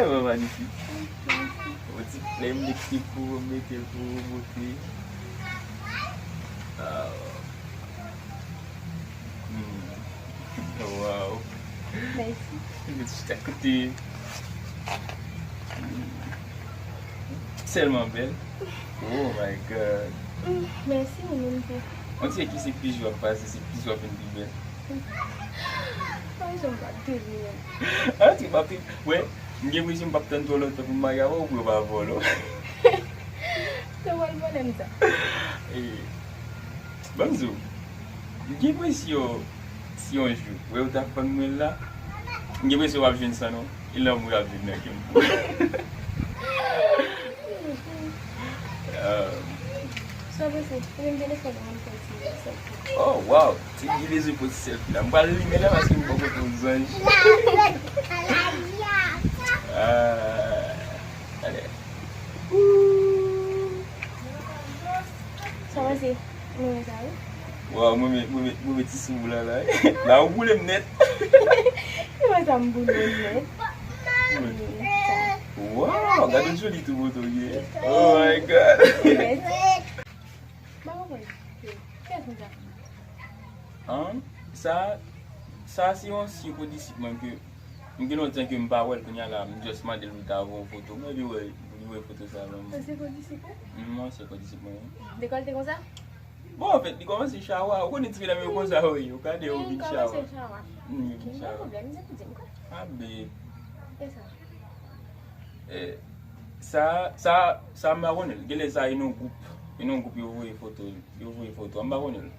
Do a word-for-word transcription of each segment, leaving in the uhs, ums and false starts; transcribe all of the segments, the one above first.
Vrèman manifik. Yon ti flè m mete pou ou, mete l pou ou, bote. Ah. Hmm. Wow. Mèsi. Mwen chita kote. Hmm. Tèlman bèl. Oh my God. Mm, mèsi, ou menm tou. On dirait ki se plis jou ap pase, se plis w ap vin pi bèl. Ay, jan m pa t te vle. Ah, ti pa pi. Wè, m gen enpresyon m p ap tann twò lontan pou m marye avè w, pou yo pa vòlò. Se wòl pwoblèm sa. Eh, ban m di w, m gen enpresyon si yon jou, wè, ou ta fann mwen la, m gen enpresyon w ap jwenn sa non. E lanmou w ap jwenn nan kè m pou ou. Ah. Sa pase? Ou menm telefòn nan, m fè ti selfie. Oh, wow! Ti Guy bezwen pran ti selfie la. M pral limen la paske m poko twò zanj. Ah, ale. Ooh. Sa pase? Mwen sa wi. Wow, mwen met, mwen met, mwen met ti sou la la. La ou boule m nèt. Mwen sa m boule w nèt. Mwen sa. Wow, gade joli tou foto ye. Oh my God. Mèsi. Mwen konprann. Kiyès moun sa? An, sa, sa se yon ansyen kondisip mwen ke m gen lontan ke m pa wè l, kounye a la, m just mande l pou l ta voye yon foto. Mwen vin wè, vin wè foto sa vrèman. Sa se kondisip ou? Mm, mwen se kondisip mwen. Dekòlte konsa? Bon, anfèt, li kòmanse chawa. Ou konnen ti medam yo konsa, wi. Ou ka di yo vin chawa. Kòmanse chawa. Mm, yo vin chawa. Gen pwoblèm, se pou di m kwa. Ah, babe. E sa? Eh, sa, sa, sa m pa konnen l. Genlè sa e nan gwoup. E nan gwoup yo voye foto. Yo voye foto. M pa konnen l.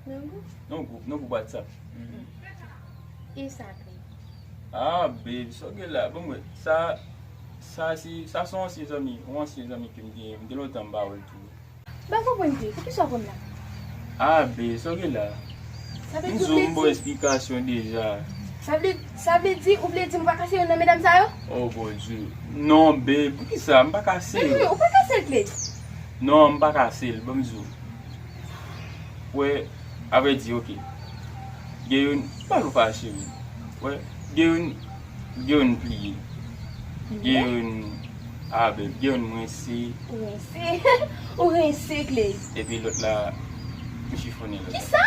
Nan gwoup? Nan gwoup, nan gwoup WhatsApp. Mhm. E sa, Clay? Ah, babe, sa w gen la? Bon, mwen, sa, sa se, sa se yon ansyen zanmi, yon ansyen zanmi ke m gen, m gen lontan m pa wè l tou. M pa konprann byen, poukisa w konn la? Ah, babe, sa w gen la? Sa vle di ou vle di. M di w m ba w esplikasyon deja. Sa vle, sa vle di ou vle di m pa ka sere youn nan medam sa yo? Oh, Bondye. Non, babe, poukisa? M pa ka sere. Baby, ou pa ka sere Clay. Non, m pa ka sere, ban m di w. Wè, avrèdi, oke. Gen youn, pa nou fache, wi. Wè, gen youn, gen youn pliye. Gen youn, ah, babe, gen youn m rense. Ou rense? Ou rense, Clay. Epi lòt la, m chifonnen lòt la. Kisa?